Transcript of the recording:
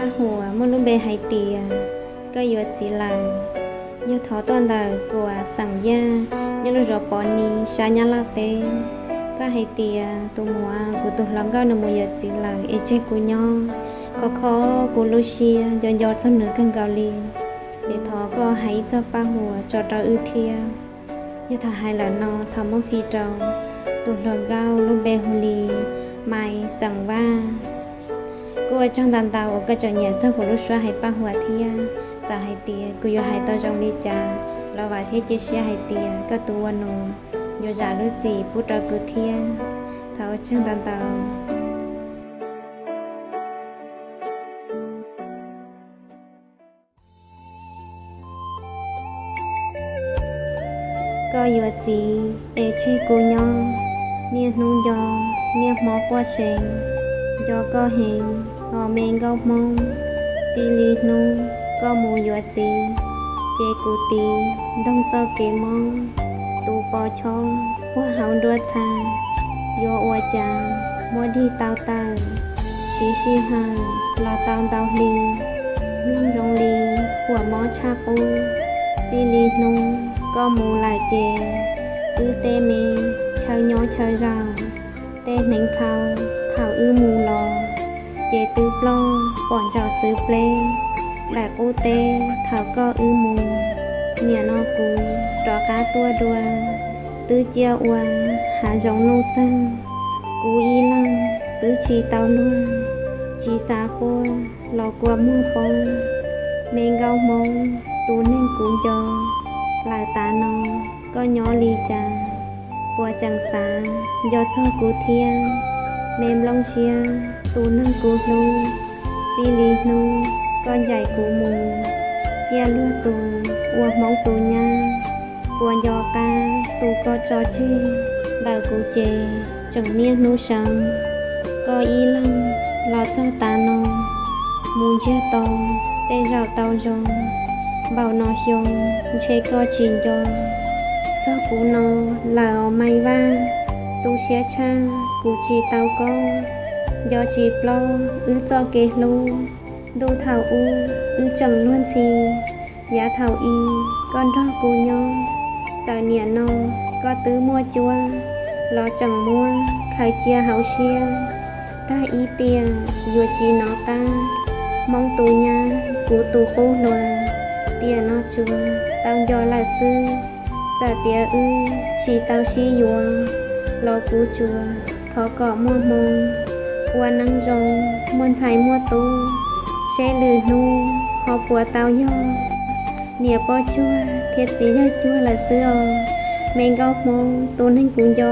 Paj huam muaj lub npe hais tias Koj yuav txiv lawm, yog thov tuaj ntawm Kuam xeem Yaj nyob lub zos Pov Nis sab Nyab Laj teb. Koj hais tias tus muam, kuv tus hluas nkauj nws mus yuav txiv lawm es tseg kuv nyob, khov kho kuv lub siab nco nco txog nws kawg nkaus li. Es thov koj hais ib txog paj huam tso rau wb thiab. Yog thaum hais lawm no thov muab fij rau tus hluas nkauj lub npe hu li Maiv xeem Vaj. Kuv ua tsaug ntau ntau uas koj tseem nyiam txog kuv lub suab hais paj huam thiab. Txawm hais tias kuv yuav hais tau zoo li cas los vam thiab cia siab hais tias koj tus ua nus yuav zam lub txim pub rau kuv thiab. Thov ua tsaug ntau ntau. Koj yuav txiv es tseg kuv nyob, niaj hnub nco, niaj hmo quaj seev, nco koj heev os me nkauj Hmoob. Txij li hnub koj mus yuav txiv, ces kuv tiv ntoog txoj kev mob, tus pos chob puag hauv nruab txha, yuav ua cas muab dig tau tawm, siv sij hawm los tau ntau hli, mloog zoo li huam mob tshaj qub. Txij li hnub koj mus lawm ces wb tej me chaw nyob chaw zaum, tej hneev khau thaum wb mus los ces twb ploj pom ntsaum xwb pleb daim qub teb thaum koj wb mus. Nim no kuv rov qab tuaj dua, twb ciaj ua hav zoov nuj txeeg, kuv ib leeg twb tsis tau luag, tsis xav quaj los kua muag poob. Me nkauj Hmoob tus neeg kuv nco, lawm tav no koj nyob li cas, puas tseem xav nco txog kuv thiab? Me nplooj siab tus neeg kuv hlub, txij li hnub koj ncaim kuv mus, ciaj luag tus ua Hmoob tus nyab, puas nco qab tus koj tso tseg ntawm kuv ces tseem niaj hnub seev. Koj ib leeg los txog tav no, mus ntsiag to tej zaum tau zoo, npaum no xyoo ntshe koj tsis nco. Txog kuv no lawm os Maiv Vaj, tu siab tshaj kuv tsis tau koj, nco tsis ploj wb txoj kev hlub. Ntuj thaum ub wb tseem luag ntxhi, yav thaum i koj nrog kuv nyob, txawm nim no koj twb muaj cuab los tseem muab khaws cia hauv siab. Tag ib tiam yuav tsis nov qab, Hmoob tus nyab kuv tus qub hluas, tiam no tsuas tau nco lawm xwb. Txawm tias wb tsis tau sib yuav los kuv tsuas thov kom muaj hmoo ua neej zoo, muaj ntxhais muaj tub, seb lwm hnub ho puas tau yog niam poj cuag thiab txiv yawg cuag lawm xwb os. Me nkauj Hmoob tus neeg kuv nco.